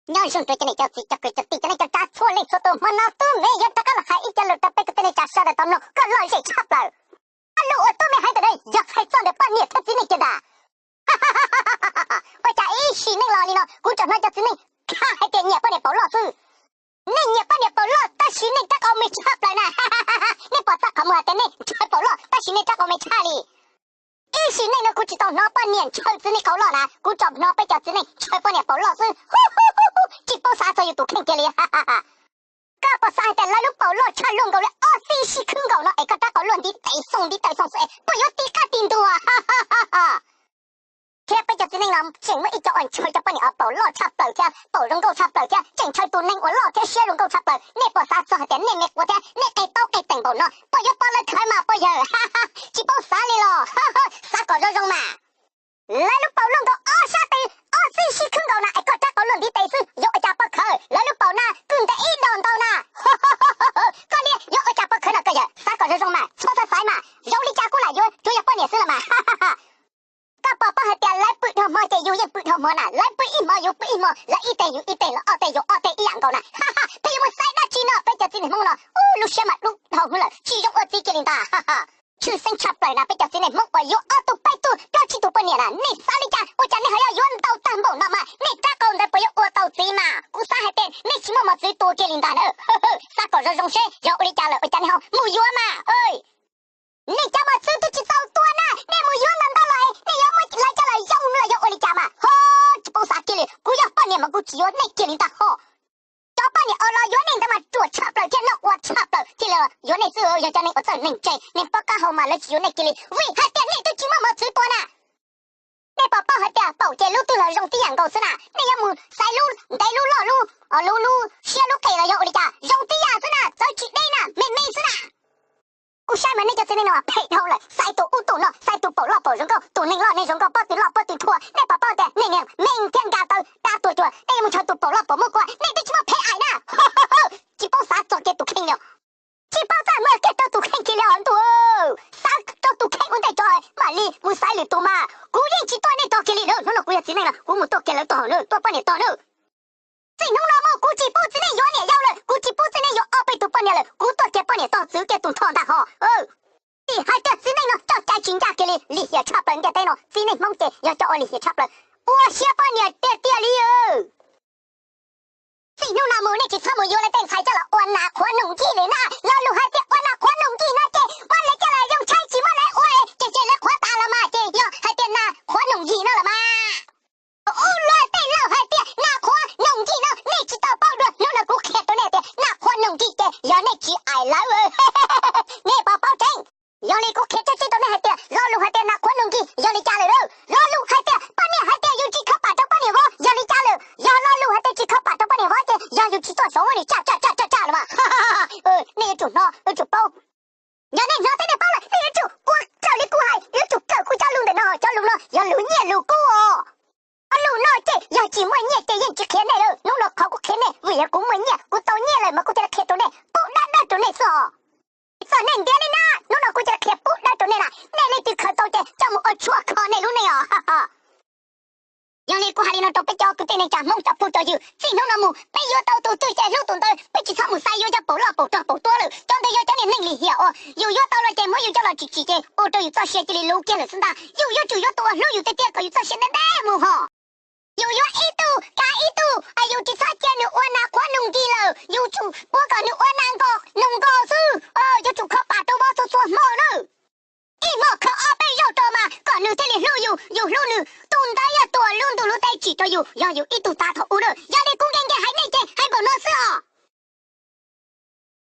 Nyob zoo rau cov niam cov txiv cov kwv cov tij cov neej cov tsav txhua leej txhua tus, hmo no tub me yuav rov qab los hais ib co lus rau peb kwv tij neej tsa sawv daws tau mloog kom lom zem tshaj plaws. Ob lus uas tub me hais ntawm no yog txhais txog ntawm poj niam thiab txiv neej kiag ntag. Ua cas ib sim neej los li no kuv tseem hnov cov txiv neej tham hais tias nyiam poj niam paum loj xwb. Nej nyiam poj niam paum loj tab sis nej rab qau me tshaj plaws na. Nej pom txog qhov muag hais tias nej ntshaw paum loj tab sis nej rab qau me tshaj li. Ib sim neej no kuv tsis tau hnov poj niam ntshaw txiv neej qau loj na, kuv tsuas hnov peb cov txiv neej ntshaw poj niam paum loj xwb. Tsis paub xav txog yus tus kheej kiag li. Koj puas xav hais tias lawv lub paum loj tshaj luaj nkaus li ob txij sib khwb nkaus no es koj rab qau luaj ntiv tes xoo ntiv taw xoo xwb es puas yuav ti qab ti ntuag? Thiab peb cov txiv neej no tseem muaj ib co uas ntshaw cov poj niam paum loj tshaj plaws thiab paum zoo nkauj tshaj plaws thiab tseem ntshaw tus neeg uas loj thiab siab zoo nkauj tshaj plaws. Nej puas xav txog hais tias nej me quav thiab nej qe taub qe teem npaum no puas yuav pom lawv khawv mas puas yawg? Tsis paub xav li los xav kom zoo zoo mas. Lawv lub paum luaj nkaus ob sab tes, ob txij sib khwb nkaus na es koj rab qau luaj ntiv tes xwb yuav ua cas pov khawv? Lawv lub paum na kwj ntev ib dos ntau na. Koj niag yuav ua cas pov khawv no koj yawg? Xav kom zoo zoo mas, txhob xav xaiv mas, zoo li cas kuj lam yuav, tsuav yog poj niam xwb los mas. Koj puas paub hais tias lawv pw dhau hmo ces yus yeej pw dhau hmo na, lawv pw ib hmo yus pw ib hmo, lawv ib teg yus ib teg, lawv ob teg yus ob teg ib yam nkaus na. Peb yuav mus xaiv dab tsi no, peb cov txiv neej Hmoob no lub siab mas dub dhau hwv lawm, tsis zoo ua txiv kiag li ntag. Tshwj xeeb tshaj plaws na peb cov txiv neej Hmoob uas yuav ob tug peb tug plaub tsib tug poj niam na, nej xav li cas? Ua cas nej ho yuav yuav ntau tag npaum no mas nej rab qau ntawd puas yuav ua tau txiv mas? Kuv xav hais tias nej tsis muaj mos txwv tua kiag li ntag na. Xav kom zoo zoo seb yog ua li cas lawm ua cas nej ho mus yuav mas. Nej cov mos txwv twb tsis txaus tua na, nej mus yuav ntau ntau los nej yuav muab lawv coj los yoo los yog ua li cas mas ho tsis paub xav kiag li. Kuv yog poj niam mas kuv tsis yuav nej kiag li ntag ho. Cov poj niam uas los yuav nej ntawd mas ruam tshaj plaws thiab noj ua tshaj plaws thiaj li yuav nej xwb. Yog cov neeg uas txawj neeg ntse neeg paub qab hau mas lawv tsis yuav nej kiag li vim hais tias nej twb tsis muaj mos txwv tua na. Nej puas paub hais tias paum ces lub twg los zoo tib yam nkaus xwb na? Nej yuav mus xaiv lub ntev lub loj lub, lub lub siab lub qis los yog ua li cas zoo tib yam xwb na, txawv tsis deb na, me me xwb na. Kuv saib mas nej cov txiv neej no phem dhau lawm, xaiv tus ub tus no, xaiv tus paum loj paum zoo nkauj, tus neeg loj neeg zoo nkauj, pob tw loj pob tw thuam. Nej puas paub tias nej niag me thiab nka taw dab tuag cuag, nej yuav mus ntshaw tus paum loj paum muaj kua, nej twb tsis muaj phem aim na. Tsis paub xav txog kiag tus kheej li. Tsis paub txaj muag kiag rau tus kheej kiag li os ntuj. Xav rau tus kheej ua ntej tso mam li mus xaiv lwm tus mas. Kuv yeej tsis tuaj nej tog kiag li na, hnub no kuv yog txiv neej los kuv mus tuaj kiag lawv tog na, tuaj poj niam tog na. Txij hnub no mus kuv tsis pub txiv neej yuav niam yau lawm, kuv tsis pub txiv neej yuav ob peb tug poj niam lawm, kuv tuaj kiag poj niam tog txwv kiag tus ntho ntag ho. Vim hais tias txiv neej no coj cai tsis ncaj kiag li, lim hiam tshaj plaws ntiaj teb no, txiv neej Hmoob ces yog cov uas lim hiam tshaj plaws, ua siab poj niam tiag tiag li. Txij hnub no mus nej tsis txhob mus yuav lawv tej ntxhais coj los ua nas qhuav noog nkig lawm na. Lo lus hais tias ua nas qhuav noog nkig no ces muab lawv coj los yoo tshaib tsis muab lawv ua, ces ces lawv qhuav tas los mas ces yog hais tias nas qhuav noog nkig no los mas. Ub, luag tej laus hais tias nas qhuav noog nkig no nej tsis tau paub dua, hnub no kuv qhia rau nej tias nas qhuav noog nkig ces yog nej tsis aim lawv. Nej puas paub tseeb? Yog li kuv qhia tseeb tseeb rau nej hais tias lo lus hais tias nas qhuav noog nkig yog li cas lawm? Lo lus hais tias poj niam hais tias yus tsis khav pam rau poj niam vov yog li cas lawm? Yog lo lus hais tias tsis khav pam rau poj niam vov ces yog yus tsis tuaj saum ua niam tsaj tsaj tsaj tsaj los mas. Nej yuav tsum hnov, yuav tsum paub. Yog nej hnov thiab nej paub lawm nej yuav tsum ua raws li kuv hais, yuav tsum kawm kuv cov lus ntawm no, cov lus no yog lus nyiaj lus kub os. Cov lus no ces yog tsis muaj nyiaj ces yeej tsis qhia nej lawm. Hnub no qhov kuv qhia nej vim yog kuv muaj nyiaj, kuv tau nyiaj lawm mas kuv thiaj li qhia rau nej, pub dab dawb rau nej xwb os. Txog nej ntiav li na, hnub no kuv thiaj li qhia pub dawb rau nej na, nej leej twg khaws tau ces coj mus ua tshuaj kho nej lub neej os. Yog li kuv hais li no rau peb cov kwv tij neej tsa Hmoob cov phooj cov ywg, txij hnub no mus peb yuav tau tus twg ces hlub tus ntawd, peb tsis txhob mus xaiv yuav cov paum loj paum rog paum tuab lawm. Cov ntawd yog cov niag neeg lim hiam uas yus yuav tau los ces muab yus coj los tsim tsim ces ua rau yus txoj sia cia li luv kiag lawm xwb ntag. Yus yuav tsum yuav tus uas hlub yus tiag tiag kom yus txoj sia ntev ntev mus hos. Yus yuav ib tug kav ib tug, yus tsis txhob cia nws ua nas qhuav noog nkig lawm, yus tsum pub kom nws ua nas nkos noog nkos xwb. Yuav tsum khav pam rau vov txhua txhua hmo nawb. Ib hmo khaws ob peb zaug rau mas kom nws thiaj li hlub yus, yus hlub nws. Tus ntawd yog tus uas lub ntuj lub teb tsim rau yus, yog yus ib tug tag thaum ub na. Yog li kuv nkees nkees hais nej ces hais npaum no xwb os.